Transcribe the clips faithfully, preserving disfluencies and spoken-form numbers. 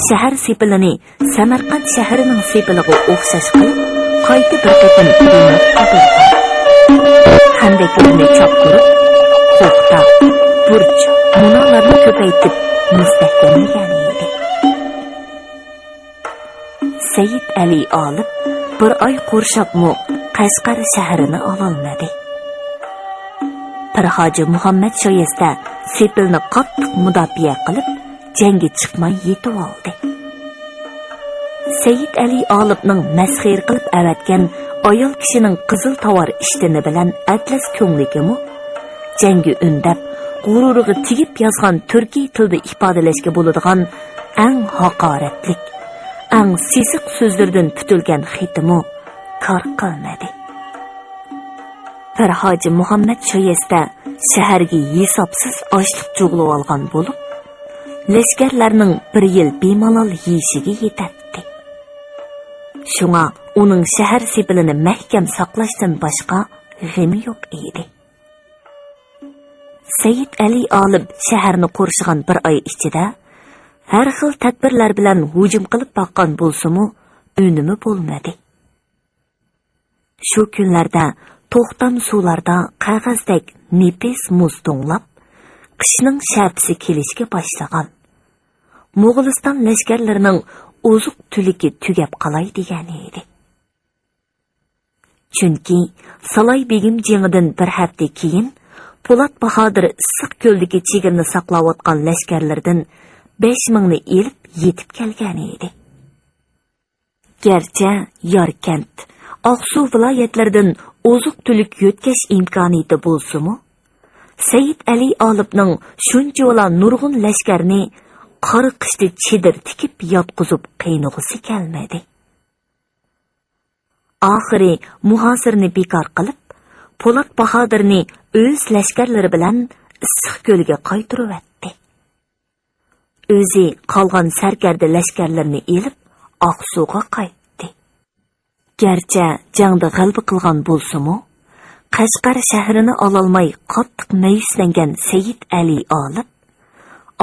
شەھەر سېپىلىنى سەمەرقەنت شەھىرىنىڭ سېپىلىغا ئوخشاش قىلىپ، قايتا بىر قېتىم بىناپ قۇردۇرغان. خەندەكلەرنى چاپتۇرۇپ، قوقتا، بۇرچ، مۇنارلارنى كۆپەيتىپ مۇستەھكەملىگەن ئىدى. سەيىد ئەلى ئالىپ بىر ئاي قورشاپمۇ قەشقەر شەھىرىنى ئالالمىدى. پىرھاجى مۇھەممەد شايەستە سېپىلنى قاتتىق مۇداپىئە قىلىپ، جەڭگە چىقماي يېتىۋالدى. سەيىد ئەلى ئالىپنىڭ مەسخىرە قىلىپ ئەۋەتكەن ئايال كىشىنىڭ قىزىل تاۋار ئىشتىنى بىلەن ئەتلەس كۆڭلىكىمۇ جەڭگە ئۈندەپ، غۇرۇرىغا تېگىپ يازغان تۈركىي تىلدا ئىپادىلەشكە بولىدىغان ئەڭ ھاقارەتلىك، ئەڭ سېسىق سۆزلىرىدىن پۈتۈلگەن خېتىمۇ كار قىلمىدى. پىرھاجى مۇھەممەد شايەستە شەھەرگە ھېسابسىز ئاشلىق جۇغلىۋالغان بولۇپ، لەشكەرلەرنىڭ بىر يىل بىمالال يېيىشىگە يېتەتتى. شۇڭا ئۇنىڭ شەھەر سېپىلىنى مەھكەم ساقلاشتىن باشقا غېمى يوق ئىدى. سەيىد ئەلى ئالىپ شەھەرنى قورشىغان بىر ئاي ئىچىدە ھەر خىل تەدبىرلەر بىلەن ھۇجۇم قىلىپ باققان بولسىمۇ، ئۈنۈمى بولمىدى. شۇ كۈنلەردە توختام سۇلاردا قەغەزدەك نېپىز مۇز توڭلاپ، قىشنىڭ شەپىسى كېلىشكە باشلىغان. موغۇلىستان لەشكەرلىرىنىڭ ئوزۇق-تۈلۈكى تۈگەپ قالاي دېگەن ئىدى. چۈنكى سالاي بېگىم جېڭىدىن بىر ھەپتە كېيىن، پولات باھادىر ئىسسىق كۆلدىكى چېگرىنى ساقلاۋاتقان لەشكەرلىرىدىن بەش مىڭنى ئېلىپ يېتىپ كەلگەن ئىدى. گەرچە ياركەنت، ئاقسۇ ۋىلايەتلىرىدىن ئوزۇق-تۈلۈك يۆتكەش ئىمكانىيىتى بولسىمۇ، سەيىد ئەلى ئالىپنىڭ شۇنچىۋالا نۇرغۇن لەشكەرنى قارا قىشتا چېدىر تىكىپ ياتقۇزۇپ قىينىغۇسى كەلمىدى. ئاخىرى مۇھاسىرىنى بىكار قىلىپ، پولات باھادىرنى ئۆز لەشكەرلىرى بىلەن ئىسسىق كۆلگە قايتۇرۇۋەتتى. ئۆزى قالغان سەركەردە لەشكەرلىرىنى ئېلىپ، ئاقسۇغا قايتتى. گەرچە جەڭدە غەلىبە قىلغان بولسىمۇ، قەشقەر شەھىرىنى ئالالماي قاتتىق مەيۈسلەنگەن سەيىد ئەلى ئالىپ،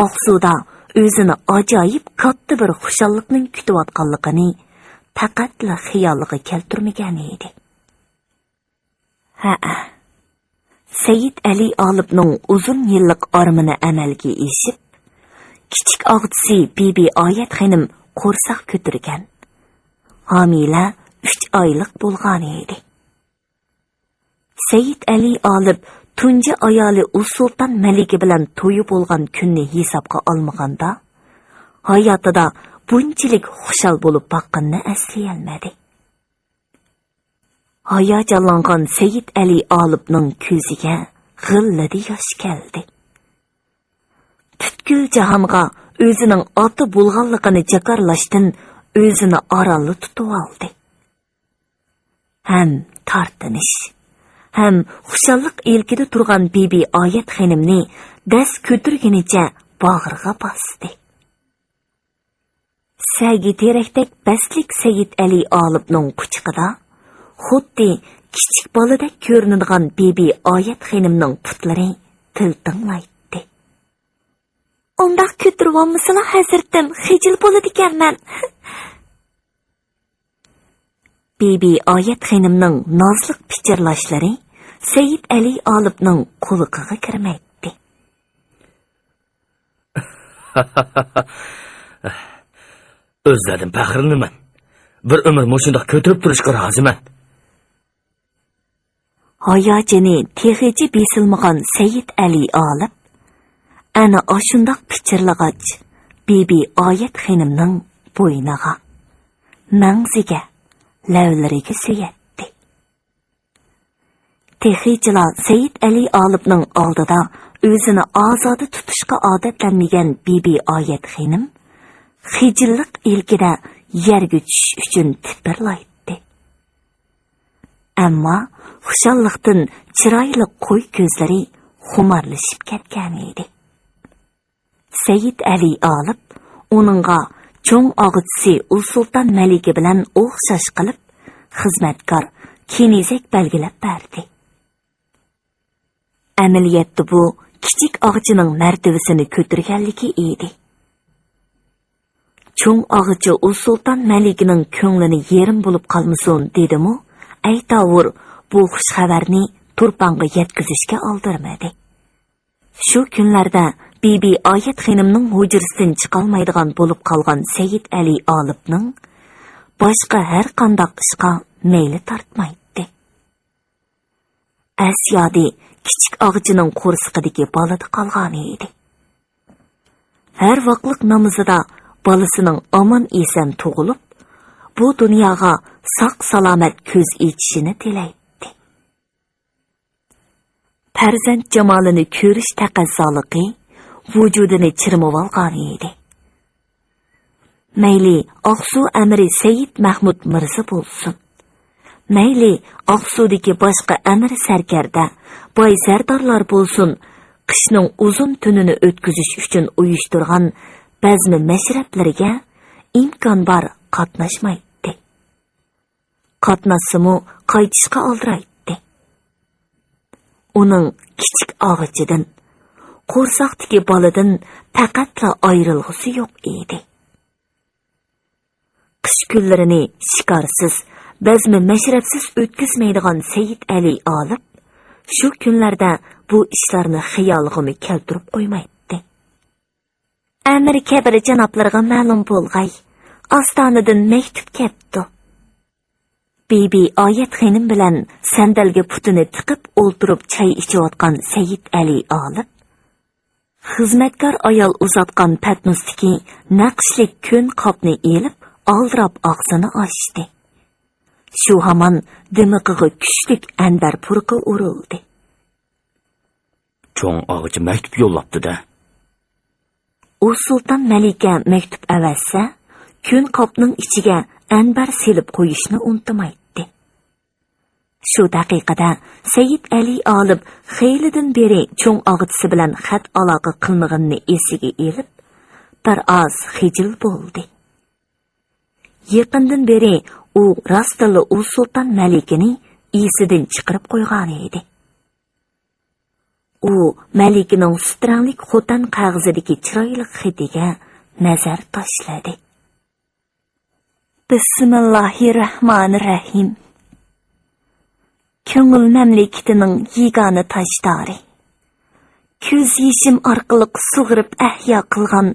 ئاقسۇدا ئۆزىنى ئاجايىپ كاتتا بىر خۇشاللىقنىڭ كۈتۈۋاتقانلىقىنى پەقەتلا خىيالىغا كەلتۈرمىگەن ئىدى. ھەئە، سەيىد ئەلى ئالىپنىڭ ئۇزۇن يىللىق ئارمىنى ئەمەلگە ئېشىپ، كىچىك ئاغىچىسى بىبى ئايەت خېنىم قورساق كۆتۈرگەن. ھامىلە ئۈچ ئايلىق بولغان ئىدى. سەيىد ئەلى ئالىپ تۇنجى ئايالى ئۇلسۇلتان مەلىكە بىلەن تويى بولغان كۈننى ھېسابقا ئالمىغاندا، ھاياتىدا بۇنچىلىك خۇشال بولۇپ باققىنىنى ئەسلىيەلمىدى. ھاياجانلانغان سەيىد ئەلى ئالىپنىڭ كۆزىگە غىللىدە ياش كەلدى. پۈتكۈل جاھانغا ئۆزىنىڭ ئاتا بولغانلىقىنى جاكارلاشتىن ئۆزىنى ئارانلا تۇتۇۋالدى. ھەم تارتىنىش، ھەم خۇشاللىق ئىلكىدە تۇرغان بىبى ئايەت خېنىمنى دەس كۆتۈرگىنىچە باغرىغا باستى. سەگى تېرەكتەك بەستلىك سەيىد ئەلى ئالىپنىڭ قۇچىقىدا خۇددى كىچىك بالىدەك كۆرۈنىدىغان بىبى ئايەت خېنىمنىڭ پۇتلىرى تىلتىڭلايتتى. ئۇنداق كۆتۈرۈۋالمىسىلا ھەزرىتىم، خىجىل بولىدىكەنمەن. بىبى ئايەت خېنىمنىڭ نازلىق پىچىرلاشلىرى سەيىد ئەلى ئالىپنىڭ قۇلىقىغا كىرمەيتتى. ئۆزلەردىن پەخىرلىنىمەن. بىر ئۆمۈر مۇشۇنداق كۆتۈرۈپ تۇرۇشقا رازىمەن. ھاياجىنى تېخىچە بېسىلمىغان سەيىد ئەلى ئالىپ ئەنە ئاشۇنداق پىچىرلىغاچ، بىبى ئايەت خېنىمنىڭ بوينىغا، مەڭزىگە، لەۋلىرىگە سۆيەتتى. تېخىچىلا سەيىد ئەلى ئالىپنىڭ ئالدىدا ئۆزىنى ئازادە تۇتۇشقا ئادەتلەنمىگەن بىبى ئايەت خېنىم خىجىللىق ئىلكىدە يەرگە چۈشۈش ئۈچۈن تىپىرلايتتى. ئەمما خۇشاللىقتىن چىرايلىق قوي كۆزلىرى خۇمارلىشىپ كەتكەنىدى. سەيىد ئەلى ئالىپ ئۇنىڭغا چوڭ ئاغىچىسى ئۇلسۇلتان مەلىكە بىلەن ئوخشاش قىلىپ خىزمەتكار، كېنىزەك بەلگىلەپ بەردى. ئەمەلىيەتتە بۇ كىچىك ئاغىچىنىڭ مەرتىۋىسىنى كۆتۈرگەنلىكى ئىدى. چوڭ ئاغىچى ئۇسسۇلتان مەلىكىنىڭ كۆڭلىنى يېرىم بولۇپ قالمىسۇن دېدىمۇ، ئەيتاۋۇر بۇ خۇش خەۋەرنى تۇرپانغا يەتكۈزۈشكە ئالدىرىمىدى. شۇ كۈنلەردە بىبى ئايەت خېنىمنىڭ ھۇجرىسىدىن چىقالمايدىغان بولۇپ قالغان سەيىت ئەلى ئالىپنىڭ باشقا ھەر قانداق ئىشقا مەيلى تارتمايتتى. ئەس يادى كىچىك ئاغىچىنىڭ قورسىقىدىكى بالىدا قالغانىدى. ھەر ۋاقلىق نامىزىدا بالىسىنىڭ ئامان-ئېسەن تۇغۇلۇپ، بۇ دۇنياغا ساق-سالامەت كۆز ئېچىشىنى تىلەيتتى. پەرزەنت جامالىنى كۆرۈش تەقەززالىقى ۋۇجۇدىنى چىرمىۋالغانىدى. مەيلى ئاقسۇ ئەمىرى سەيىد مەھمۇد مىرزا بولسۇن، مەيلى ئاقسۇدىكى باشقا ئەمىر سەركەردە، باي سەردارلار بولسۇن، قىشنىڭ ئۇزۇن تۈنىنى ئۆتكۈزۈش ئۈچۈن ئۇيۇشتۇرغان بەزمە مەشرەپلىرىگە ئىمكان بار قاتناشمايتتى. قاتناشسىمۇ قايتىشقا ئالدىرايتتى. ئۇنىڭ كىچىك ئاغىچىدىن، قورساقتىكى بالىدىن پەقەتلا ئايرىلغۇسى يوق ئىدى. قىش كۈنلىرىنى شىكارسىز، بەزمە مەشرەپسىز ئۆتكۈزمەيدىغان سەيىد ئەلى ئالىپ شۇ كۈنلەردە بۇ ئىشلارنى خىيالىغىمۇ كەلتۈرۈپ قويمايتتى. ئەمىر كەبىر جانابلىرىغا مەلۇم بولغاي، ئاستانىدىن مەكتۇپ كەپتۇ. بىبى ئايەت خېنىم بىلەن سەندەلگە پۇتىنى تىقىپ ئولتۇرۇپ چاي ئىچىۋاتقان سەيىد ئەلى ئالىپ، خىزمەتكار ئايال ئۇزاتقان پەتنۇستىكى نەقىشلىك كۆن قاپنى ئېلىپ، ئالدىراپ ئاغزىنى ئاچتى. شۇ ھامان دىمىقىغا كۈچلۈك ئەنبەر پۇرىقى ئۇرۇلدى. چوڭ ئاغىچى مەكتۇپ يوللاپتۇ-دە. ئۇسسۇلتان مەلىكە مەكتۇپ ئەۋەتسە، كۆن قاپنىڭ ئىچىگە ئەنبەر سېلىپ قويۇشنى ئۇنتۇمايتتى. شۇ دەقىقىدە سەيىد ئەلى ئالىپ خېلىدىن بېرى چوڭ ئاغىچىسى بىلەن خەت ئالاقە قىلمىغىنىنى ئېسىگە ئېلىپ، بىر ئاز خىجىل بولدى. يېقىندىن بېرى ئۇ راستتىنلا ئۇسسۇلتان مەلىكىنى ئېسىدىن چىقىرىپ قويغانىدى. ئۇ مەلىكىنىڭ سۈت رەڭلىك خوتەن قەغىزىدىكى چىرايلىق خېتىگە نەزەر تاشلىدى. بىسمىللاھىررەھمانىررەھىم. كۆڭۈل مەملىكىتىنىڭ يېگانە تاجدارى، كۆز يېشىم ئارقىلىق سۇغۇرۇپ ئەھيا قىلغان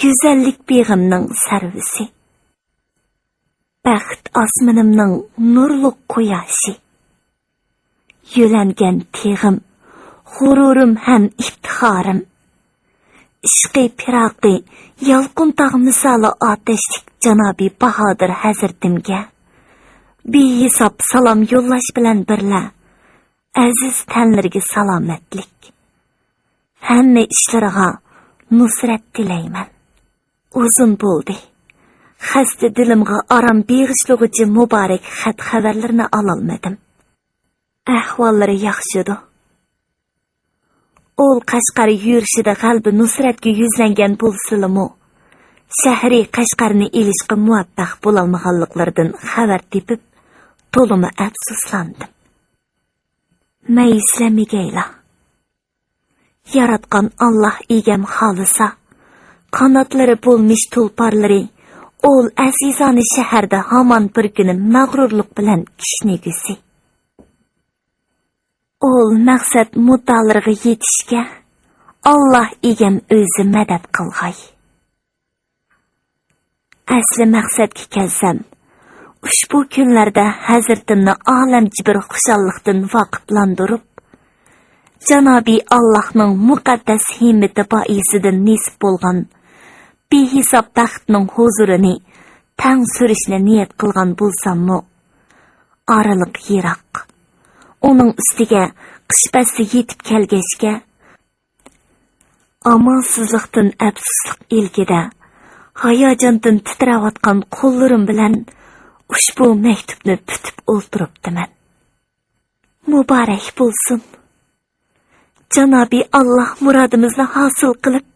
گۈزەللىك بېغىمنىڭ سەرۋىسى، بەخت ئاسمىنىمنىڭ نۇرلۇق قۇياشى، يۆلەنگەن تېغىم، غۇرۇرۇم ھەم ئىپتىخارىم. ئىشقى پىراقى يالقۇن تاغ مىسالى ئاتەشلىك جانابىي باھادىر ھەزرىتىمگە بىھېساب سالام يوللاش بىلەن بىرلە، ئەزىز تەنلىرىگە سالامەتلىك، ھەممە ئىشلىرىغا نۇسرەت تىلەيمەن. ئۇزۇن بولدى، خەستە دىلىمغا ئارام بېغىشلىغۇچى مۇبارەك خەت خەۋەرلىرىنى ئالالمىدىم. ئەھۋاللىرى ياخشىدۇ. ئول قەشقەر يۈرۈشىدە غەلىبە نۇسرەتكە يۈزلەنگەن بولسىلىمۇ، شەھىرى قەشقەرنى ئېلىشقا مۇۋەپپەق بولالمىغانلىقلىرىدىن خەۋەر تېپىپ، تولىمۇ ئەپسۇسلاندىم. مەيۈسلەنمىگەيلا. ياراتقان ئاللاھ ئىگەم خالىسا، قاناتلىرى بولمىش تۇلپارلىرى ئول ئەزىزانە شەھەردە ھامان بىر كۈنى مەغرۇرلۇق بىلەن كىشنىگۈسى. ئول مەقسەت مۇددىئالىرىغا يېتىشكە ئاللاھ ئىگەم ئۆزى مەدەت قىلغاي. ئەسلى مەقسەتكە كەلسەم، ئۇشبۇ كۈنلەردە ھەزرىتىمنى ئالەمچە بىر خۇشاللىقتىن ۋاقىپلاندۇرۇپ، جانابىي ئاللاھنىڭ مۇقەددەس ھىممىتى بايىسىدىن نېسىپ بولغان بىھېساب بەختنىڭ ھۇزۇرىنى تەڭ سۈرۈشنى نىيەت قىلغان بولساممۇ، ئارىلىق يىراق. ئۇنىڭ ئۈستىگە قىش پەسلى يېتىپ كەلگەچكە، ئامالسىزلىقتىن ئەپسۇسلۇق ئىلكىدە، ھاياجاندىن تىترەۋاتقان قوللىرىم بىلەن ئۇشبۇ مەكتۇپنى پۈتۈپ ئولتۇرۇپتىمەن. مۇبارەك بولسۇن! جانابىي ئاللاھ مۇرادىمىزنى ھاسىل قىلىپ،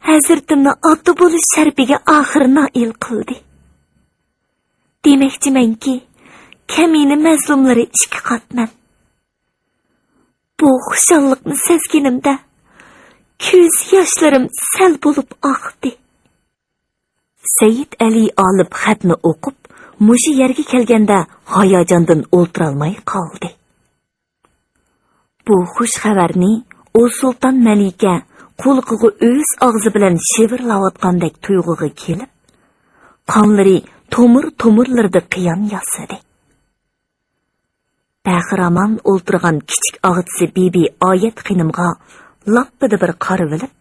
ھەزرىتىمنى ئاتا بولۇش شەرىپىگە ئاخىر نائىل قىلدى. دېمەكچىمەنكى، كەمىنە مەزلۇملىرى ئىككى قاتمەن. بۇ خۇشاللىقنى سەزگىنىمدە، كۆز ياشلىرىم سەل بولۇپ ئاقتى. سەيىت ئەلى ئالىپ خەتنى ئوقۇپ، مۇشۇ يەرگە كەلگەندە ھاياجاندىن ئولتۇرالماي قالدى. بۇ خۇش خەۋەرنى ئۇلۇغ سۇلتان مەلىكە قۇلىقىغا ئۆز ئاغزى بىلەن شىۋىرلاۋاتقاندەك تۇيغۇغا كېلىپ، قانلىرى تومۇر-تومۇرلىرىدا قىيان ياسىدى. بەخىرامان ئولتۇرغان كىچىك ئاغىچىسى بىبى ئايەت خېنىمغا لاپپىدە بىر قارىۋېلىپ،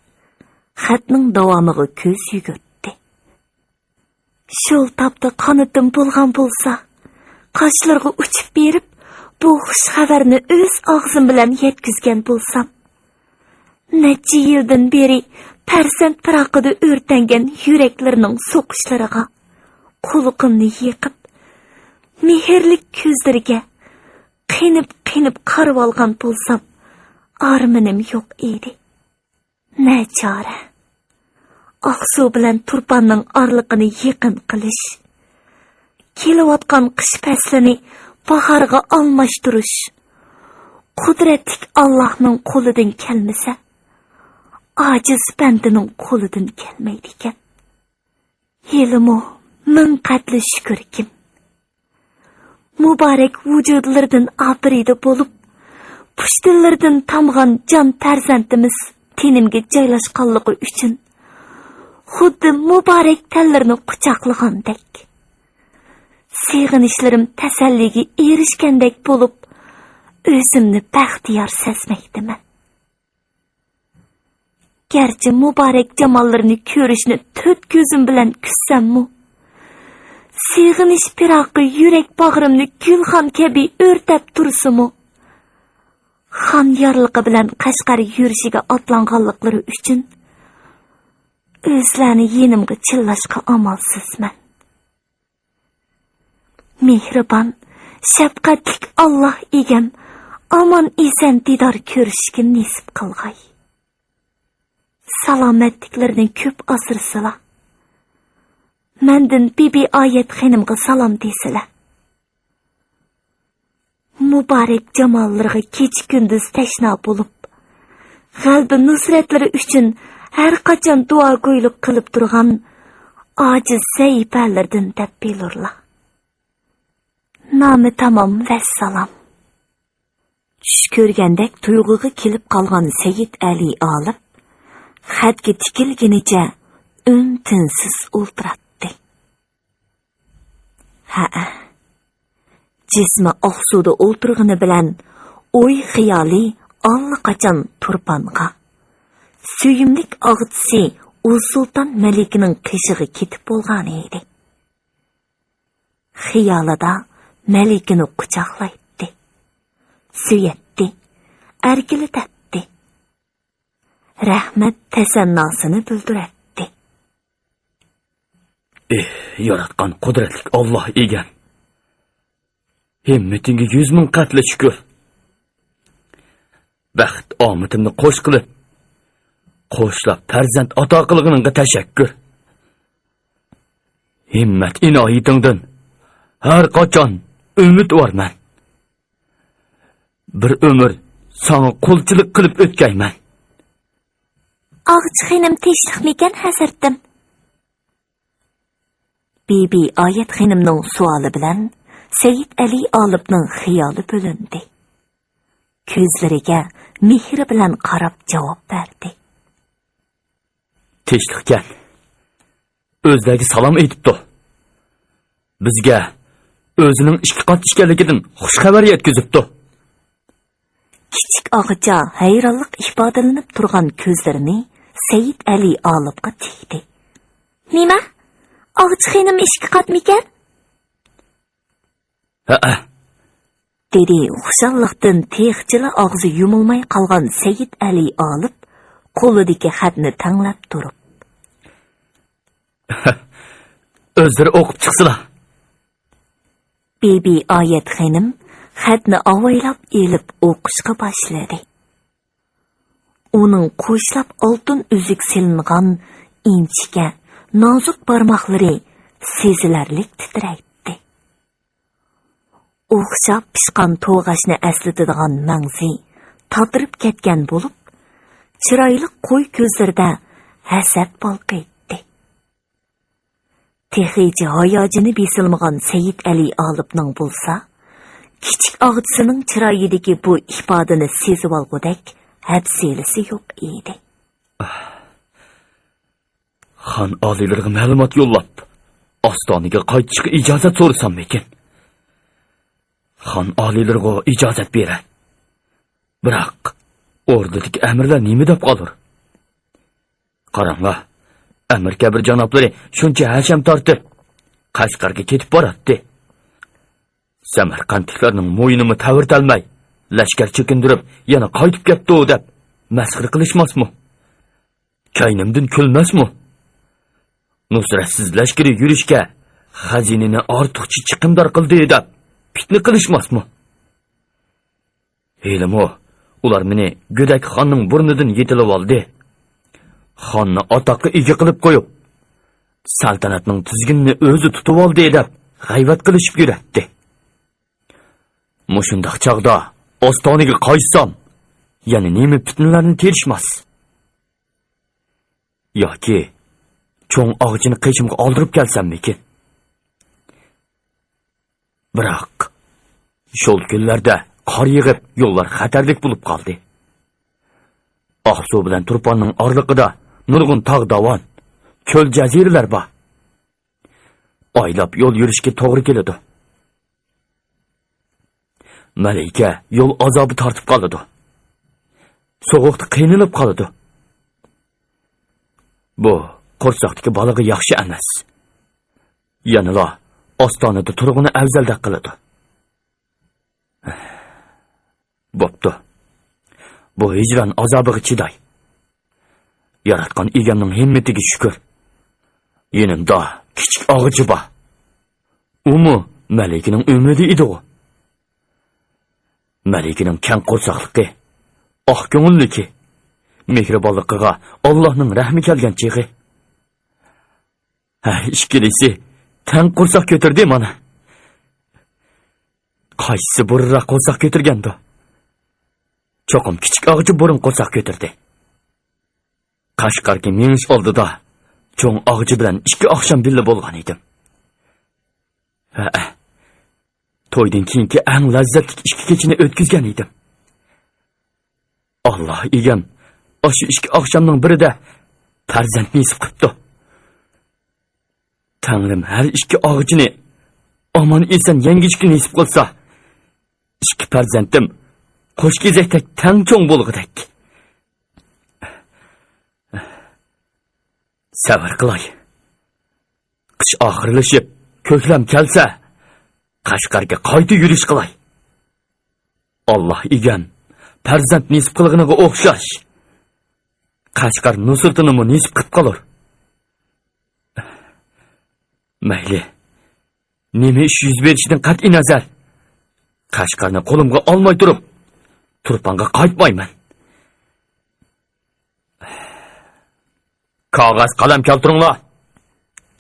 خەتنىڭ داۋامىغا كۆز يۈگۈرتتى. شۇ تاپتا قانىتىم بولغان بولسا، قاشلىرىغا ئۇچۇپ بېرىپ، بۇ خۇش خەۋەرنى ئۆز ئاغزىم بىلەن يەتكۈزگەن بولسام. نەچچە يىلدىن بېرى پەرزەنت پىراقىدا ئۆرتەنگەن يۈرەكلىرىنىڭ سوقۇشلىرىغا قۇلىقىمنى يېقىپ، مېھىرلىك كۆزلىرىگە قېنىپ-قېنىپ قارىۋالغان بولسام، ئارمىنىم يوق ئىدى. نەچارە. ئاقسۇ بىلەن تۇرپاننىڭ ئارىلىقىنى يېقىن قىلىش، كېلىۋاتقان قىش پەسلىنى باھارغا ئالماشتۇرۇش قۇدرەتلىك ئاللاھنىڭ قولىدىن كەلمىسە، ئاجىز بەندىنىڭ قولىدىن كەلمەيدىكەن. ھېلىمۇ مىڭ قەتلى شۈكۈركىم، مۇبارەك ۋۇجۇدلىرىدىن ئاپىرىدە بولۇپ، پۇشتىلىرىدىن تامغان جان پەرزەنتىمىز تېنىمگە جايلاشقانلىقى ئۈچۈن، خۇددى مۇبارەك تەنلىرىنى قۇچاقلىغاندەك، سېغىنىشلىرىم تەسەللىگە ئېرىشكەندەك بولۇپ، ئۆزۈمنى بەختىيار سەزمەكتىمەن. گەرچە مۇبارەك جاماللىرىنى كۆرۈشنى تۆت كۆزۈم بىلەن كۈتسەممۇ، سېغىنىش پىراقى يۈرەك باغرىمنى گۈلخان كەبى ئۆرتەپ تۇرسىمۇ، خان يارلىقى بىلەن قەشقەر يۈرۈشىگە ئاتلانغانلىقلىرى ئۈچۈن ئۆزلەرنى يېنىمغا چىللاشقا ئامالسىزمەن. مېھرىبان، شەپقەتلىك ئاللاھ ئىگەم، ئامان-ئېسەن دىدار كۆرۈشۈشكە نېسىپ قىلغاي. سالامەتلىكلىرىنى كۆپ ئاسرىسىلا. مەندىن بىبى ئايەت خېنىمغا سالام دېسىلە. مۇبارەك جاماللىرىغا كېچە-كۈندۈز تەشنا بولۇپ، غەلىبە نۇسرەتلىرى ئۈچۈن ھەر قاچان دۇئاگويلۇق قىلىپ تۇرغان ئاجىز سەھىپەلىرىدىن دەپ بىلۇرلا. نامە تامام، ۋەسسالام. چۈش كۆرگەندەك تۇيغۇغا كېلىپ قالغان سەيىت ئەلى ئالىپ خەتكە تىكىلگىنىچە ئۈن-تىنسىز ئولتۇراتتى. ھەئە، جىسمى ئاقسۇدا ئولتۇرغىنى بىلەن ئوي-خىيالى ئاللىقاچان تۇرپانغا، سۆيۈملۈك ئاغىچىسى ئۇلۇغ سۇلتان مەلىكىنىڭ قېشىغا كېتىپ بولغانىدى. خىيالىدا مەلىكىنى قۇچاقلايتتى، سۆيەتتى، ئەركىلىتەتتى. رەھمەت تەسەنناسىنى بىلدۈرەتتى. ئېھ، ياراتقان قۇدرەتلىك ئاللاھ ئىگەم! ھىممىتىڭگە يۈز مىڭ قەتلى شۈكۈر. بەخت ئامىتىمنى قوش قىلىپ، قوشلاپ پەرزەنت ئاتا قىلغىنىڭغا تەشەككۈر. ھىممەت ئىنايىتىڭدىن ھەر قاچان ئۈمىدۋارمەن. بىر ئۆمۈر ساڭا قۇلچىلىق قىلىپ ئۆتكەيمەن. ئاغىچى خېنىم تىنچلىقمىكەن، ھەزرىتىم؟ بىبى ئايەت خېنىمنىڭ سوئالى بىلەن سەيىت ئەلى ئالىپنىڭ خىيالى بۆلۈندى. كۆزلىرىگە مېھرى بىلەن قاراپ جاۋاب بەردى. تىنچلىقكەن. ئۆزلەرگە سالام ئېيتىپتۇ. بىزگە ئۆزىنىڭ ئىككى قات ئىكەنلىكىدىن خۇش خەۋەر يەتكۈزۈپتۇ. كىچىك ئاغىچا ھەيرانلىق ئىپادىلىنىپ تۇرغان كۆزلىرىنى سەيىت ئەلى ئالىپقا تىكتى. نېمە؟ ئاغىچى خېنىم ئىككى قاتمىكەن؟ ھەئە. دېدى خۇشاللىقتىن تېخىچىلا ئاغزى يۇمۇلماي قالغان سەيىت ئەلى ئالىپ قولىدىكى خەتنى تەڭلەپ تۇرۇپ. ئۆزلىرى ئوقۇپ چىقسىلا. بىبى ئايەت خېنىم خەتنى ئاۋايلاپ ئېلىپ ئوقۇشقا باشلىدى. ئۇنىڭ قوشلاپ ئالتۇن ئۈزۈك سېلىنغان ئىنچىكە، نازۇك بارماقلىرى سېزىلەرلىك تىترەيتتى. ئوخشاپ پىشقان توغاچنى ئەسلىتىدىغان مەڭزى تاتىرىپ كەتكەن بولۇپ، چىرايلىق قوي كۆزلىرىدە ھەسەت بالقىيتتى. تېخىچە ھاياجىنى بېسىلمىغان سەيىت ئەلى ئالىپنىڭ بولسا، كىچىك ئاغىچىسىنىڭ چىرايىدىكى بۇ ئىپادىنى سېزىۋالغۇدەك ھەپسىلىسى يوق ئىدى. خان ئالىيلىرىغا مەلۇمات يوللاپ، ئاستانىگە قايتىشقا ئىجازەت سورىساممىكىن؟ خان ئالىيلىرىغا ئىجازەت بېرە. بىراق، ئوردىدىكى ئەمىرلەر نېمە دەپ قالۇر؟ قاراڭلار، ئەمىر كەبىر جانابلىرى شۇنچە ھەشەم تارتىپ، قەشقەرگە كېتىپ باراتتى. سەمەرقەنتلىكلەرنىڭ مويۇنىمۇ تەۋرىتەلمەي، لەشكەر چېكىندۈرۈپ، يەنە قايتىپ كەپتۇ دەپ مەسخىرە قىلىشماسمۇ؟ كەينىمدىن كۈلمەسمۇ؟ نۇسرەتسىز لەشكىرى يۈرۈشكە خەزىنىنى ئارتۇقچە چىقىمدار قىلدى دەپ پىتنە قىلىشماسمۇ؟ ھېلىمۇ ئۇلار مېنى گۆدەك خاننىڭ بۇرنىدىن يېتىلىۋالدى. خاننى ئاتاققا ئىگە قىلىپ قويۇپ، سەلتەنەتنىڭ تىزگىنىنى ئۆزى تۇتۇۋالدى دەپ غەيۋەت قىلىشىپ يۈرەتتى. مۇشۇنداق چاغدا ئاستانىگە قايتسام، يەنە نېمە پىتنىلەرنى تېرىشماس؟ ياكى چوڭ ئاغىچىنى قېشىمغا ئالدۇرۇپ كەلسەممىكىن؟ بىراق، شول كۈنلەردە قار يېغىپ، يوللار خەتەرلىك بولۇپ قالدى. ئاقسۇ بىلەن تۇرپاننىڭ ئارىلىقىدا نۇرغۇن تاغ داۋان، چۆل جەزىرىلەر بار. ئايلاپ يول يۈرۈشكە توغرا كېلىدۇ. مەلىكە يول ئازابى تارتىپ قالىدۇ. سوغۇقتا قىينىلىپ قالىدۇ. بۇ قورساقتىكى بالىغا ياخشى ئەمەس. يەنىلا ئاستانىدا تۇرغىنى ئەۋزەلدەك قىلىدۇ. بوپتۇ. بۇ ھىجران ئازابىغا چىداي. ياراتقان ئىگەمنىڭ ھىممىتىگە شۈكۈر. يېنىمدا كىچىك ئاغىچى بار. ئۇمۇ مەلىكىنىڭ ئۈمىدى ئىدىغۇ. مەلىكىنىڭ كەڭ قورساقلىقى، ئاق كۆڭۈللۈكى، مېھرىبانلىقىغا ئاللاھنىڭ رەھمى كەلگەن چېغى. ھە، ئىككىلىسى تەڭ قورساق كۆتۈردى مانا. قايسىسى بۇرۇنراق قورساق كۆتۈرگەندۇ؟ چوقۇم كىچىك ئاغىچى بۇرۇن قورساق كۆتۈردى. قەشقەرگە مېڭىش ئالدىدا چوڭ ئاغىچى بىلەن ئىككى ئاخشام بىللە بولغان ئىدىم. ھەئە، تويدىن كېيىنكى ئەڭ لەززەتلىك ئىككى كېچىنى ئۆتكۈزگەن ئىدىم. ئاللا ئىگەم ئاشۇ ئىككى ئاخشامنىڭ بىرىدە پەرزەنت نېسىپ قىپتۇ. تەڭرىم ھەر ئىككى ئاغىچىنى ئامان-ئېسەن يەڭگۈچىگە نېسىپ قىلسا، ئىككى پەرزەنتىم قوش كېزەكتەك تەڭ چوڭ بولغۇدەك. سەۋر قىلاي. قىش ئاخىرلىشىپ، كۆكلەم كەلسە، قەشقەرگە قايتا يۈرۈش قىلاي. ئاللا ئىگەم پەرزەنت نېسىپ قىلغىنىغا ئوخشاش، قەشقەر نۇسرىتىنىمۇ نېسىپ قىلىپ قالۇر. مەيلى، نېمە ئىش يۈز بېرىشىدىن قەتئىينەزەر، قەشقەرنى قولۇمغا ئالماي تۇرۇپ، تۇرپانغا قايتمايمەن. كاغىز، قەلەم كەلتۈرۈڭلار!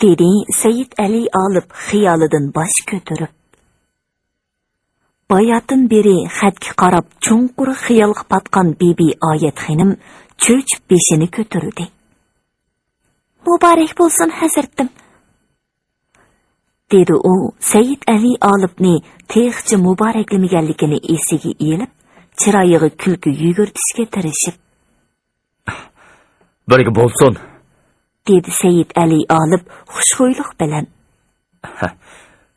دېدى سەيىد ئەلى ئالىپ خىيالىدىن باش كۆتۈرۈپ. باياتىن بېرى خەتكە قاراپ چوڭقۇر خىيالغا پاتقان بىبى ئايەت خېنىم چۆچۈپ بېشىنى كۆتۈردى. مۇبارەك بولسۇن، ھەزرىتىم! دېدى ئۇ سەيىد ئەلى ئالىپنى تېخىچە مۇبارەكلىمىگەنلىكىنى ئېسىگە ئېلىپ، چىرايىغا كۈلكە يۈگۈرتۈشكە تىرىشىپ. بىرگە بولسۇن! دېدى سەيىد ئەلى ئالىپ خۇشخۇيلۇق بىلەن.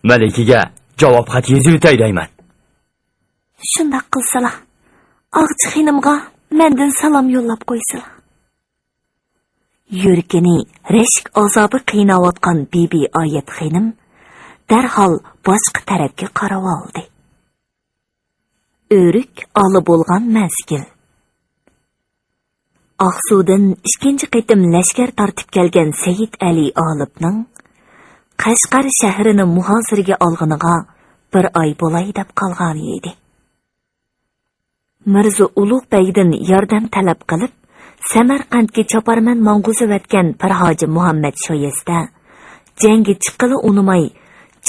مەلىكىگە جاۋاب خەت يېزىۋېتەي دەيمەن. شۇنداق قىلسىلا، ئاغىچى خېنىمغا مەندىن سالام يوللاپ قويسىلا. يۈرىكىنى رەشك ئازابى قىيناۋاتقان بىبى ئايەت خېنىم دەرھال باشقا تەرەپكە قاراۋالدى. ئۆرۈك ئالا بولغان مەزگىل. ئاقسۇدىن ئىككىنچى قېتىم لەشكەر تارتىپ كەلگەن سەيىد ئەلى ئالىپنىڭ قەشقەر شەھىرىنى مۇھاسىرىگە ئالغىنىغا بىر ئاي بولاي دەپ قالغانىدى. مىرزا ئۇلۇغ بەگدىن ياردەم تەلەپ قىلىپ، سەمەرقەنتكە چاپارمەن ماڭغۇزۇۋەتكەن پىرھاجى مۇھەممەد شايەستە جەڭگە چىققىلى ئۇنىماي،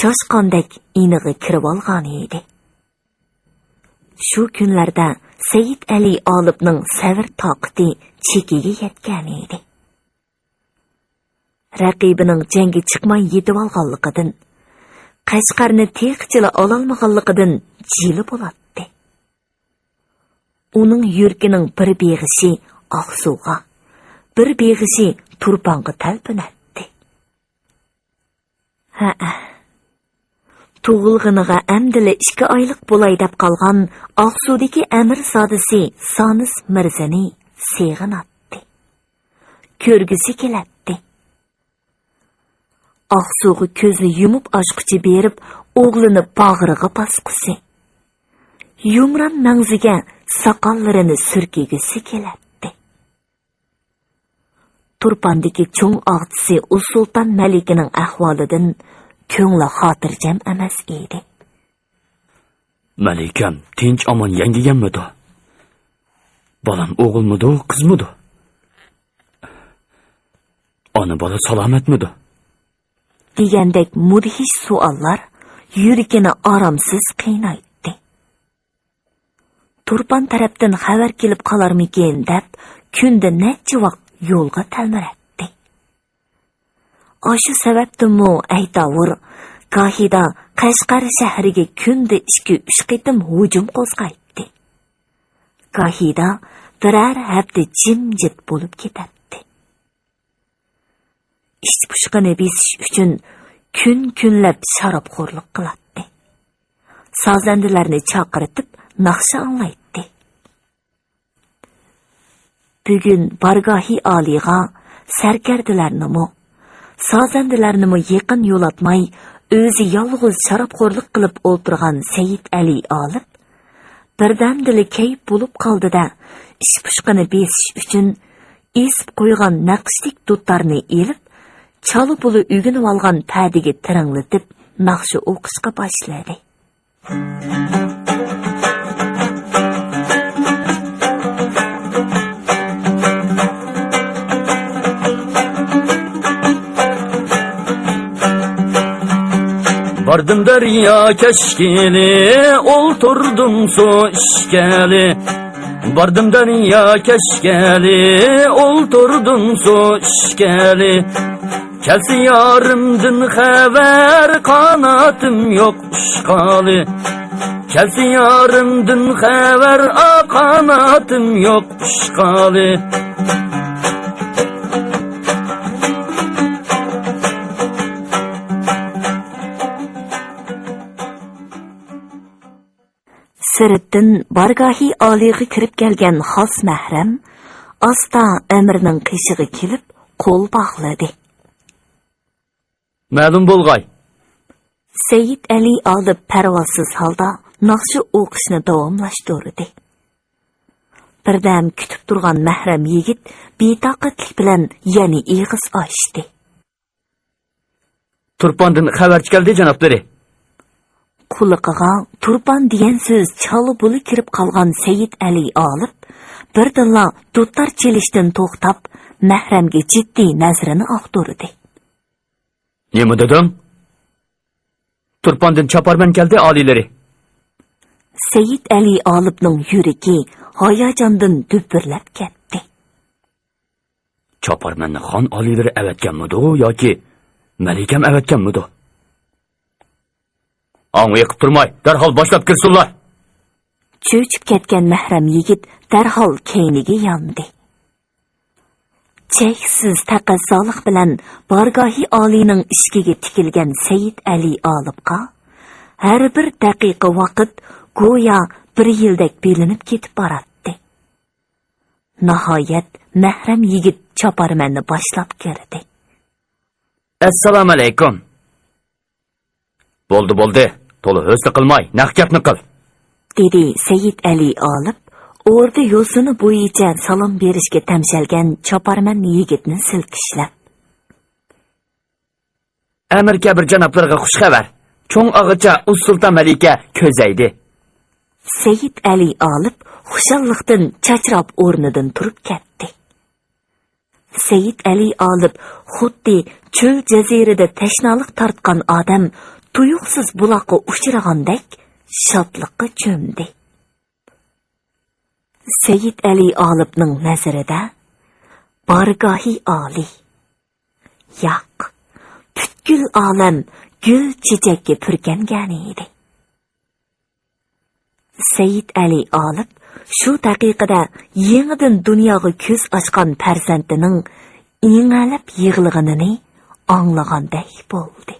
چاشقاندەك ئىنىغا كىرىۋالغانىدى. شۇ كۈنلەردە سەيىد ئەلى ئالىپنىڭ سەۋر تاقىتى چېكىگە يەتكەنىدى. رەقىبىنىڭ جەڭگە چىقماي يېتىۋالغانلىقىدىن، قەشقەرنى تېخىچىلا ئالالمىغانلىقىدىن جىلە بولاتتى. ئۇنىڭ يۈرىكىنىڭ بىر بېغىشى ئاقسۇغا، بىر بېغىشى تۇرپانغا تەلپۈنەتتى. ھەئە، تۇغۇلغىنىغا ئەمدىلا ئىككى ئايلىق بولاي دەپ قالغان ئاقسۇدىكى ئەمىرزادىسى سانىس مىرزىنى سېغىناتتى. كۆرگۈسى كېلەتتى. ئاقسۇغا كۆزنى يۇمۇپ ئاچقۇچە بېرىپ، ئوغلىنى باغرىغا باسقۇسى، يۇمران مەڭزىگە ساقاللىرىنى سۈركىگۈسى كېلەتتى. تۇرپاندىكى چوڭ ئاغىچىسى ئۇسسۇلتان مەلىكىنىڭ ئەھۋالىدىن كۆڭلى خاتىرجەم ئەمەس ئىدى. مەلىكەم تىنچ-ئامان يەڭگىگەنمىدۇ؟ بالام ئوغۇلمىدۇ، قىزمىدۇ؟ ئانا-بالا سالامەتمىدۇ؟ دېگەندەك مۇدھىش سوئاللار يۈرىكىنى ئارامسىز قىينايتتى. تۇرپان تەرەپتىن خەۋەر كېلىپ قالارمىكىن دەپ، كۈندە نەچچە ۋاق يولغا تەلمۈرەتتى. ئاشۇ سەۋەبتىنمۇ ئەيتاۋۇر، گاھىدا قەشقەر شەھىرىگە كۈندە ئىككى-ئۈچ قېتىم ھۇجۇم قوزغايتتى. گاھىدا بىرەر ھەپتە جىمجىت بولۇپ كېتەتتى. ئىچ پۇشقىنى بېسىش ئۈچۈن كۈن-كۈنلەپ شارابخورلۇق قىلاتتى. سازەندىلەرنى چاقىرتىپ ناخشا ئاڭلايتتى. بۈگۈن بارگاھى ئالىيغا سەركەردىلەرنىمۇ، سازەندىلەرنىمۇ يېقىن يولاتماي، ئۆزى يالغۇز شارابخورلۇق قىلىپ ئولتۇرغان سەيىت ئەلى ئالىپ، بىردەمدىلا كەيپ بولۇپ قالدى-دە، ئىچ پۇشقىنى بېسىش ئۈچۈن ئېسىپ قويغان نەقىشلىك دۇتارنى ئېلىپ، چالا بۇلا ئۆگىنىۋالغان پەدىگە تىرىڭلىتىپ، ناخشا ئوقۇشقا باشلىدى. باردىم دەريا كەشكىلى، ئولتۇردۇم سۇ ئىچكەلى. باردىم دەريا كەشكەلى، ئولتۇردۇم سۇ ئىچكەلى. كەلسە يارىمدىن خەۋەر، قاناتىم يوق ئۇچقالى. كەلسە يارىمدىن خەۋەر، ئا، قاناتىم يوق ئۇچقالى. سىرتتىن بارگاھى ئالىيغا كىرىپ كەلگەن خاس مەھرەم ئاستا ئەمىرنىڭ قېشىغا كېلىپ قول باغلىدى. مەلۇم بولغاي. سەيىت ئەلى ئالىپ پەرۋاسىز ھالدا ناخشا ئوقۇشنى داۋاملاشتۇردى. بىردەم كۈتۈپ تۇرغان مەھرەم يىگىت بىتاقەتلىك بىلەن يەنە ئېغىز ئاچتى. تۇرپاندىن خەۋەرچى كەلدى، جانابلىرى. قۇلىقىغا تۇرپان دېگەن سۆز چالا بۇلا كىرىپ قالغان سەيىت ئەلى ئالىپ بىردىنلا دۇتار چېلىشتىن توختاپ، مەھرەمگە جىددىي نەزىرىنى ئاختۇردى. نېمە دېدىڭ؟ تۇرپاندىن چاپارمەن كەلدى، ئالىيلىرى. سەيىت ئەلى ئالىپنىڭ يۈرىكى ھاياجاندىن دۈپۈرلەپ كەتتى. چاپارمەننى خان ئالىيلىرى ئەۋەتكەنمىدۇ ياكى مەلىكەم ئەۋەتكەنمىدۇ؟ ئاڭ ئېقىپ تۇرماي، دەرھال باشلاپ كىرسۇنلار! چۆچۈپ كەتكەن مەھرەم يىگىت دەرھال كەينىگە ياندى. چەكسىز تەقەززالىق بىلەن بارگاھى ئالىينىڭ ئىشىكىگە تىكىلگەن سەيىت ئەلى ئالىپقا ھەر بىر دەقىقە ۋاقىت گويا بىر يىلدەك بىلىنىپ كېتىپ باراتتى. ناھايەت، مەھرەم يىگىت چاپارمەننى باشلاپ كىردى. ئەسسالامۇئەلەيكۇم. بولدى، بولدى. تولا ھۆسن قىلماي، نەق گەپنى قىل. دېدى سەيىت ئەلى ئالىپ، ئوردا يوسۇنى بويىچە سالام بېرىشكە تەمشەلگەن چاپارمەن يىگىتنى سىلكىشلەپ. ئەمىر كەبىر جانابلىرىغا خۇش خەۋەر. چوڭ ئاغىچا ئۇسسۇلتان مەلىكە كۆزەيدى. سەيىت ئەلى ئالىپ خۇشاللىقتىن چاچراپ ئورنىدىن تۇرۇپ كەتتى. سەيىت ئەلى ئالىپ خۇددى چۆل جەزىرىدە تەشنالىق تارتقان ئادەم تۇيۇقسىز بۇلاققا ئۇچرىغاندەك شادلىققا چۆمدى. سەيىت ئەلى ئالىپنىڭ نەزىرىدە بارگاھى ئالىي، ياق، پۈتكۈل ئالەم گۈل چېچەككە پۈركەنگەن ئىدى. سەيىد ئەلى ئالىپ شۇ دەقىقىدە يېڭىدىن دۇنياغا كۆز ئاچقان پەرزەنتىنىڭ ئىڭەلەپ يىغلىغىنىنى ئاڭلىغاندەك بولدى.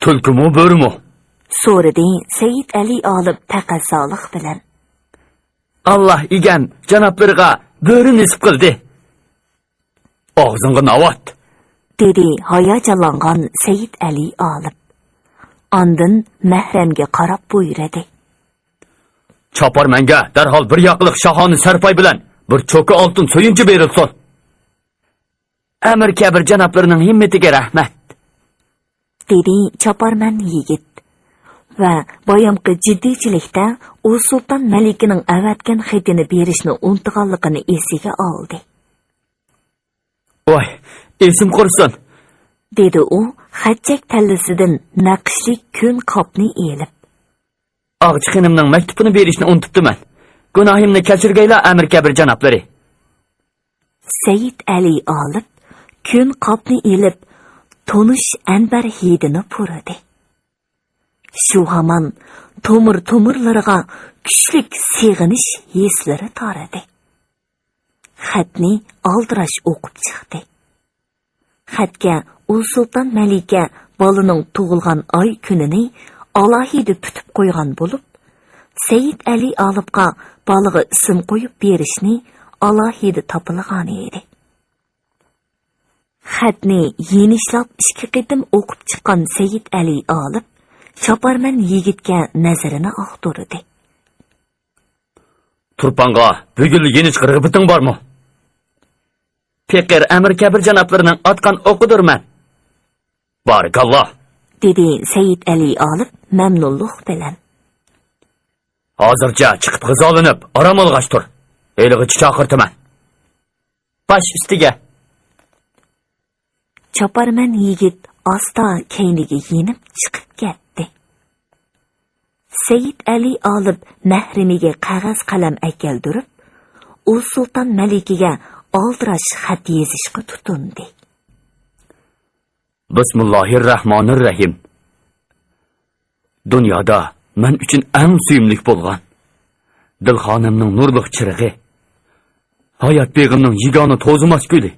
«تۈلكىمۇ، بۆرىمۇ؟» سورىدى سەيىد ئەلى ئالىپ تەقەززالىق بىلەن. «ئاللا ئىگەم جانابلىرىغا بۆرە نېسىپ قىلدى.» «ئاغزىڭغا ناۋات!» دېدى ھاياجانلانغان سەيىد ئەلى ئالىپ. ئاندىن مەھرەمگە قاراپ بۇيرۇدى. «چاپارمەنگە دەرھال بىر ياقىلىق شاھانە سەرپاي بىلەن بىر چوكا ئالتۇن سۆيۈنچە بېرىلسۇن.» «ئەمىر كەبىر جانابلىرىنىڭ ھىممىتىگە رەھمەت.» دېدى چاپارمەن يىگىت ۋە بايامقى جىددىيچىلىكتە ئۇ سۇلتان مەلىكىنىڭ ئەۋەتكەن خېتىنى بېرىشنى ئۇنتۇغانلىقىنى ئېسىگە ئالدى. «ۋاي، ئېسىم قۇرسۇن!» دېدى ئۇ خەتچەك تەللىسىدىن نەقىشلىك كۆن قاپنى ئېلىپ. «ئاغىچى خېنىمنىڭ مەكتۇپىنى بېرىشنى ئۇنتۇپتىمەن. گۇناھىمنى كەچۈرگەيلا، ئەمىر كەبىر جانابلىرى.» سەيىد ئەلى ئالىپ كۆن قاپنى ئېلىپ، تونۇش ئەنبەر ھىدىنى پۇرىدى. شۇ ھامان تومۇر-تومۇرلىرىغا كۈچلۈك سېغىنىش ھېسلىرى تارىدى. خەتنى ئالدىراش ئوقۇپ چىقتى. خەتكە ئۇ سۇلتان مەلىكە بالىنىڭ تۇغۇلغان ئاي كۈنىنى ئالاھىدە پۈتۈپ قويغان بولۇپ، سەيىد ئەلى ئالىپقا بالىغا ئىسىم قويۇپ بېرىشنى ئالاھىدە تاپىلىغان ئىدى. خەتنى يېنىشلاپ ئىككى قېتىم ئوقۇپ چىققان سەيىد ئەلى ئالىپ چاپارمەن يىگىتكە نەزىرىنى ئاغدۇردى. «تۇرپانغا بۈگۈنلا يېنىشقا رىغبىتىڭ بارمۇ؟» «پېقىر ئەمىر كەبىر جانابلىرىنىڭ ئاتقان ئوقىدۇرمەن.» «بارىكاللا!» دېدى سەيىد ئەلى ئالىپ مەمنۇنلۇق بىلەن. «ھازىرچە چىقىپ غىزالىنىپ ئارام ئالغاچ تۇر. ھېلىغىچە چاقىرتىمەن.» «باش ئۈستىگە.» چاپارمەن يىگىت ئاستا كەينىگە يېنىپ چىقىپ كەتتى. سەيىد ئەلى ئالىپ مەھرىمىگە قەغەز قەلەم ئەكەلدۈرۈپ، ئۇ سۇلتان مەلىكىگە ئالدىراش خەت يېزىشقا تۇتۇندى. بىسمىللاھىررەھمانىررەھىم. دۇنيادا مەن ئۈچۈن ئەڭ سۆيۈملۈك بولغان، دىلخانىمنىڭ نۇرلۇق چىرىغى، ھايات بېغىمنىڭ يېگانە توزۇماس گۈلى،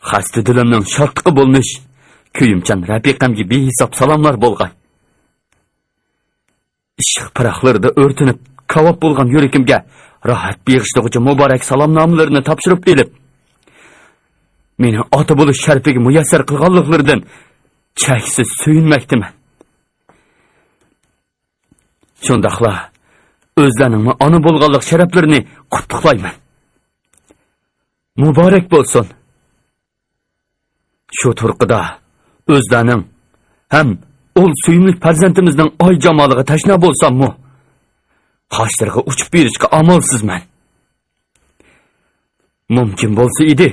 خەستە دىلىمنىڭ شادلىقى بولمىش كۆيۈمچان رەپىقەمگە بىھېساب سالاملار بولغاي. ئىشق پىراقلىرىدا ئۆرتىنىپ، كاۋاپ بولغان يۈرىكىمگە راھەت بېغىشلىغۇچى مۇبارەك سالامنامىلىرىنى تاپشۇرۇپ ئېلىپ، مېنى ئاتا بولۇش شەرىپىگە مۇيەسسەر قىلغانلىقلىرىدىن چەكسىز سۆيۈنمەكتىمەن. شۇنداقلا ئۆزلەرنىڭمۇ ئانا بولغانلىق شەرەپلىرىنى قۇتلۇقلايمەن. مۇبارەك بولسۇن! شۇ تۇرقىدا ئۆزلەرنىڭ ھەم ئۇل سۆيۈملۈك پەرزەنتىمىزنىڭ ئاي جامالىغا تەشنا بولساممۇ، قاشلىرىغا ئۇچۇپ بېرىشقا ئامالسىزمەن. مۇمكىن بولسا ئىدى،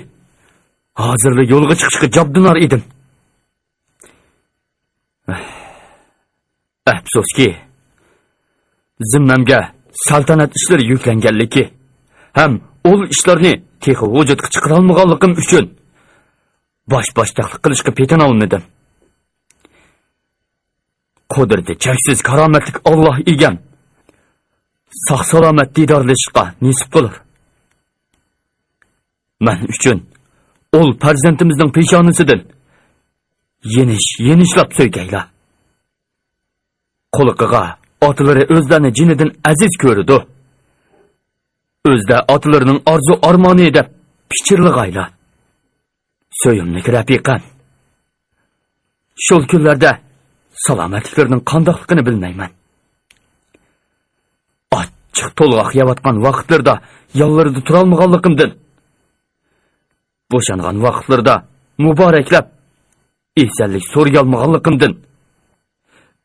ھازىرلا يولغا چىقىشقا جابدۇنار ئىدىم. ئەپسۇسكى، زىممەمگە سەلتەنەت ئىشلىرى يۈكلەنگەنلىكى ھەم ئۇل ئىشلارنى تېخى ۋۇجۇدقا چىقىرالمىغانلىقىم ئۈچۈن باش باشتاقلىق قىلىشقا پېتىنالمىدىم. قۇدرىتى چەكسىز كارامەتلىك ئاللاھ ئىگەم ساق-سالامەت دىدارلىشىشقا نېسىپ قىلۇر. مەن ئۈچۈن ئۇل پەرزەنتىمىزنىڭ پېشانىسىدىن يېنىش، يېنىشلاپ سۆيگەيلا. قۇلىقىغا ئاتىلىرى ئۆزلەرنى جېنىدىن ئەزىز كۆرىدۇ. ئۆزدە ئاتىلىرىنىڭ ئارزۇ-ئارمانى دەپ پىچىرلىغايلا. سۆيۈملۈك رەپىقەم، شۇ كۈنلەردە سالامەتلىكلىرىنىڭ قانداقلىقىنى بىلمەيمەن. ئاچچىق تولغاق يەۋاتقان ۋاقىتلىرىدا يانلىرىدا تۇرالمىغانلىقىمدىن، بوشانغان ۋاقىتلىرىدا مۇبارەكلەپ، ئېسەنلىك سورىيالمىغانلىقىمدىن،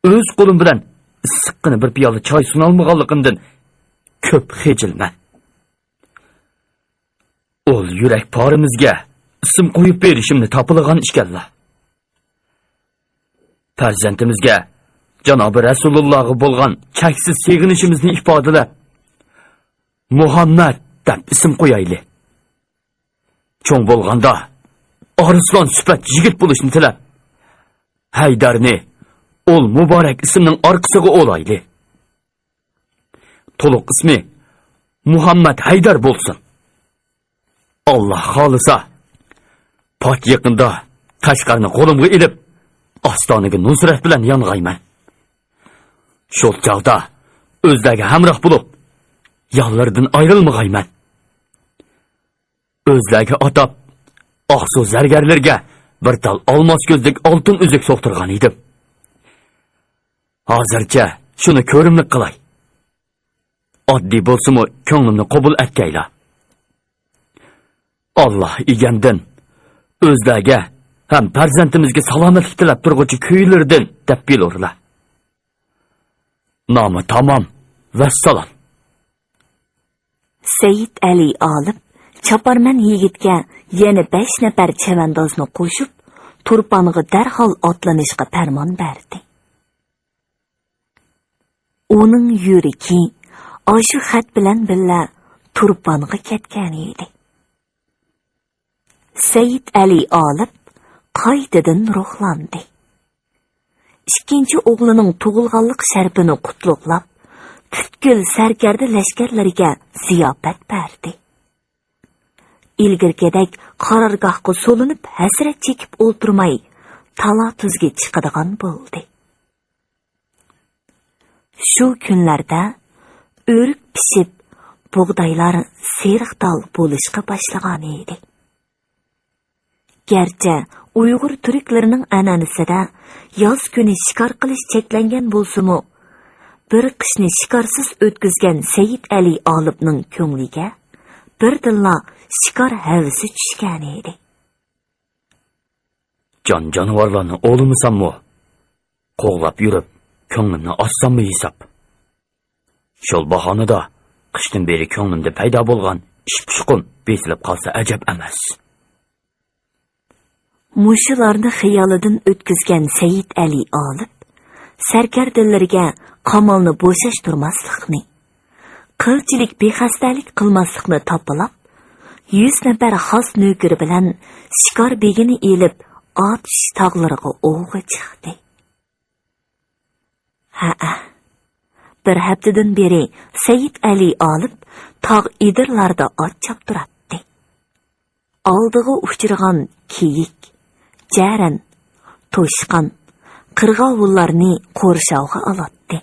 ئۆز قولۇم بىلەن ئىسسىققىنا بىر پىيالە چاي سۇنالمىغانلىقىمدىن كۆپ خىجىلمەن. ئۇل يۈرەك پارىمىزگە ئىسىم قويۇپ بېرىشىمنى تاپىلىغان ئىكەنلا. پەرزەنتىمىزگە جانابى رەسۇلۇللاغا بولغان چەكسىز سېغىنىشىمىزنى ئىپادىلەپ، مۇھەممەد دەپ ئىسىم قويايلى. چوڭ بولغاندا ئارسلان سۈپەت يىگىت بولۇشنى تىلەپ، ھەيدەرنى ئۇل مۇبارەك ئىسىمنىڭ ئارقىسىغا ئولايلى. تولۇق ئىسمى مۇھەممەد ھەيدەر بولسۇن. ئاللا خالىسا، پات يېقىندا قەشقەرنى قولۇمغا ئېلىپ، ئاستانىگە نۇسرەت بىلەن يانغايمەن. شۇ چاغدا ئۆزلەرگە ھەمراھ بولۇپ، يانلىرىدىن ئايرىلمىغايمەن. ئۆزلەرگە ئاتاپ، ئاقسۇ زەرگەرلىرىگە بىر تال ئالماس كۆزلۈك ئالتۇن ئۈزۈك سوقتۇرغان ئىدىم. ھازىرچە شۇنى كۆرۈملۈك قىلاي. ئاددىي بولسىمۇ، كۆڭلۈمنى قوبۇل ئەتكەيلا. ئاللا ئىگەمدىن ئۆزلەرگە ھەم پەرزەنتىمىزگە سالامەتلىك تىلەپ تۇرغۇچى كۈيلىرىدىن دەپ بىلۇرلا. نامە تامام. ۋەسسالام. سەيىت ئەلى ئالىپ چاپارمەن يىگىتكە يەنە بەش نەپەر چەۋەندازنى قوشۇپ، تۇرپانغا دەرھال ئاتلىنىشقا پەرمان بەردى. ئۇنىڭ يۈرىكى ئاشۇ خەت بىلەن بىللە تۇرپانغا كەتكەن ئىدى. سەيىت ئەلى ئالىپ قايتىدىن روھلاندى. ئىككىنچى ئوغلىنىڭ تۇغۇلغانلىق شەرىپىنى قۇتلۇقلاپ، پۈتكۈل سەركەردە لەشكەرلىرىگە زىياپەت بەردى. ئىلگىرىكىدەك قارارگاھقا سولىنىپ ھەسرەت چېكىپ ئولتۇرماي، تالا-تۈزگە چىقىدىغان بولدى. شۇ كۈنلەردە ئۆرۈك پىشىپ، بۇغدايلار سېرىق دال بولۇشقا باشلىغان ئىدى. گەرچە ئۇيغۇر تۈركلىرىنىڭ ئەنئەنىسىدە ياز كۈنى شىكار قىلىش چەكلەنگەن بولسىمۇ، بىر قىشنى شىكارسىز ئۆتكۈزگەن سەيىت ئەلى ئالىپنىڭ كۆڭلىگە بىردىنلا شىكار ھەۋىسى چۈشكەن ئىدى. جان-جانىۋارلارنى ئوۋلىمىساممۇ، قوغلاپ يۈرۈپ، كۆڭلۈمنى ئاچساممۇ ھېساب. شۇ باھانىدا قىشتىن بېرى كۆڭلۈمدە پەيدا بولغان ئىش-پۇشقۇم بېسىلىپ قالسا ئەجەب ئەمەس. مۇشۇلارنى خىيالىدىن ئۆتكۈزگەن سەيىت ئەلى ئالىپ سەركەردىلىرىگە قامالنى بوشاشتۇرماسلىقنى، قىلچىلىك بىخەستەلىك قىلماسلىقنى تاپىلاپ، يۈز نەپەر خاس نۆكىرى بىلەن شىكار بېگىنى ئېلىپ، ئاتۇش تاغلىرىغا ئوۋغا چىقتى. ھەئە، بىر ھەپتىدىن بېرى سەيىت ئەلى ئالىپ تاغ ئېدىرلاردا ئات چاپتۇراتتى. ئالدىغا ئۇچرىغان كېيىك، جەرەن، توشقان، قىرغاۋۇللارنى قورشاۋغا ئالاتتى،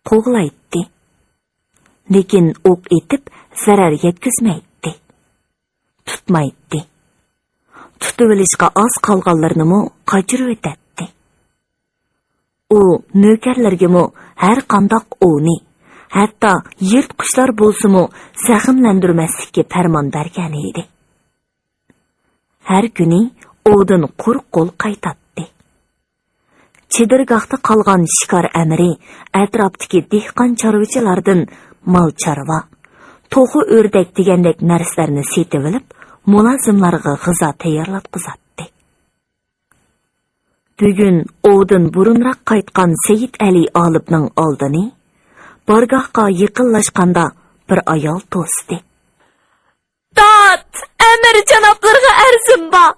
قوغلايتتى. لېكىن ئوق ئېتىپ زەرەر يەتكۈزمەيتتى، تۇتمايتتى. تۇتۇۋېلىشقا ئاز قالغانلىرىنىمۇ قاچۇرۇۋېتەتتى. ئۇ نۆكەرلىرىگىمۇ ھەر قانداق ئوۋنى، ھەتتا يىرتقۇچلار بولسىمۇ زەخىملەندۈرمەسلىككە پەرمان بەرگەن ئىدى. ھەر كۈنى ئوۋدىن قۇرۇق قول قايتاتتى. چېدىرگاھتا قالغان شىكار ئەمىرى ئەتراپتىكى دېھقان چارۋىچىلاردىن مال-چارۋا، توخۇ-ئۆردەك دېگەندەك نەرسىلەرنى سېتىۋېلىپ، مۇلازىملارغا غىزا تەييارلاتقۇزاتتى. بۈگۈن ئوۋدىن بۇرۇنراق قايتقان سەيىت ئەلى ئالىپنىڭ ئالدىنى بارگاھقا يېقىنلاشقاندا بىر ئايال توستى. «داد، ئەمىر جانابلىرىغا ئەرزىم بار!»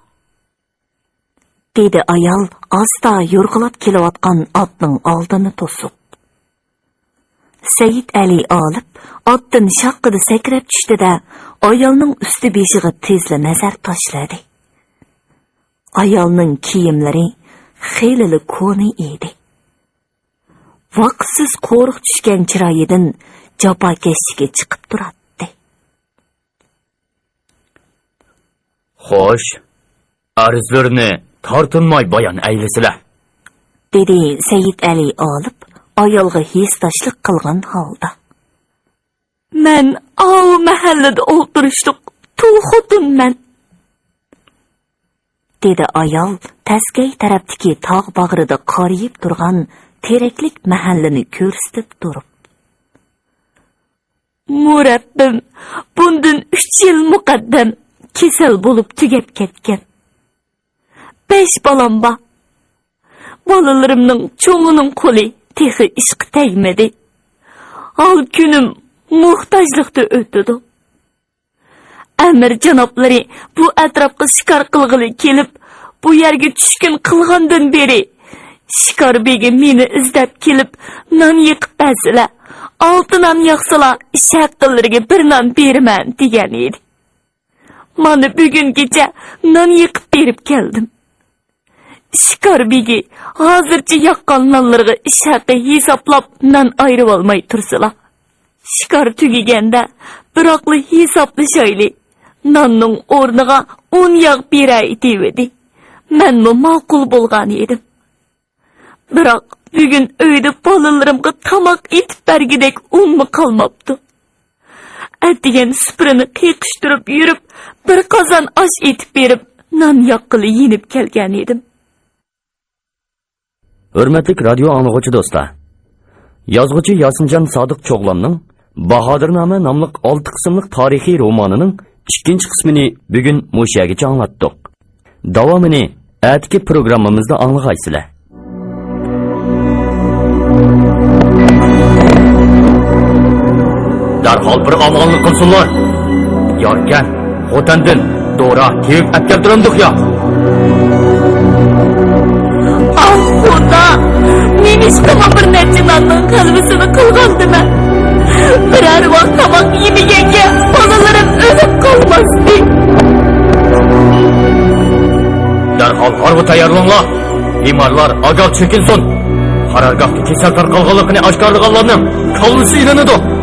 دېدى ئايال ئاستا يورغىلاپ كېلىۋاتقان ئاتنىڭ ئالدىنى توسۇپ. سەيىت ئەلى ئالىپ ئاتتىن شاققىدە سەكرەپ چۈشتى-دە، ئايالنىڭ ئۈستى بېشىغا تېزلا نەزەر تاشلىدى. ئايالنىڭ كىيىملىرى خېلىلا كونا ئىدى. ۋاقىتسىز قورۇق چۈشكەن چىرايىدىن جاپاكەشلىكى چىقىپ تۇراتتى. «خوش، ئەرزلىرىنى تارتىنماي بايان ئەيلىسىلە!» دېدى سەيىت ئەلى ئالىپ ئايالغا ھېسداشلىق قىلغان ھالدا. «مەن ئاۋۇ مەھەللىدە ئولتۇرۇشلۇق تۇل خوتۇنمەن.» دېدى ئايال تەسكەي تەرەپتىكى تاغ باغرىدا قارىيىپ تۇرغان تېرەكلىك مەھەللىنى كۆرسىتىپ تۇرۇپ. «مۇرەببىم بۇندىن ئۈچ يىل مۇقەددەم كېسەل بولۇپ تۈگەپ كەتكەن. بەش بالام بار. بالىلىرىمنىڭ چوڭىنىڭ قولى تېخى ئىشقا تەگمىدى. ھال كۈنۈم موھتاجلىقتا ئۆتىدۇ. ئەمىر جانابلىرى بۇ ئەتراپقا شىكار قىلغىلى كېلىپ، بۇ يەرگە چۈشكۈن قىلغاندىن بېرى، شىكار بېگى مېنى ئىزدەپ كېلىپ، نان يېقىپ بەرسىلە، ئالتە نان ياقسىلا، ئىش ھەققىلىرىگە بىر نان بېرىمەن، دېگەن ئىدى. مانا بۈگۈنگىچە نان يېقىپ بېرىپ كەلدىم. شىكار بېگى ھازىرچە ياققان نانلىرىغا ئىش ھەققى ھېسابلاپ نان ئايرىۋالماي تۇرسىلا، شىكار تۈگىگەندە بىراقلا ھېسابلىشايلى، ناننىڭ ئورنىغا ئۇن ياغ بېرەي دېۋىدى. مەنمۇ ماقۇل بولغان ئىدىم. بىراق بۈگۈن ئۆيدە بالىلىرىمغا تاماق ئېتىپ بەرگۈدەك ئۇنمۇ قالماپتۇ. ئەتىگەن سۇپرىنى قېقىشتۇرۇپ يۈرۈپ، بىر قازان ئاش ئېتىپ بېرىپ، نان ياققىلى يېنىپ كەلگەن ئىدىم. ھۆرمەتلىك رادىيو ئاڭلىغۇچى دوستلار! يازغۇچى ياسىنجان سادىق چوغلامنىڭ باھادىرنامە ناملىق ئالتە قىسىملىق تارىخىي رومانىنىڭ ئىككىنچى قىسمىنى بۈگۈن مۇشۇ يەرگىچە ئاڭلاتتۇق. داۋامىنى ئەتىكى پروگراممىمىزدا ئاڭلىغايسىلەر. دەرھال بىر ئامانلىق قىلسۇنلار. ياركەن، خوتەندىن دورا، تېۋىپ ئەپ كەلتۈرەمدۇق يا؟ ئاھ، خۇدا! نېمىشقىمۇ بىر نەچچە ناننىڭ غەلۋىسىنى قىلغانتىمەن؟ بىرەر ۋاق تاماق يېمىگەنگە بالىلىرىم ئۆلۈپ قالماستى. دەرھال ھارۋا تەييارلاڭلار. بىمارلار ئاگاھ چېكىنسۇن. قارارگاھتا كېسەل تارقالغانلىقىنى ئاشكارىلىغانلارنىڭ كاللىسى ئېلىنىدۇ.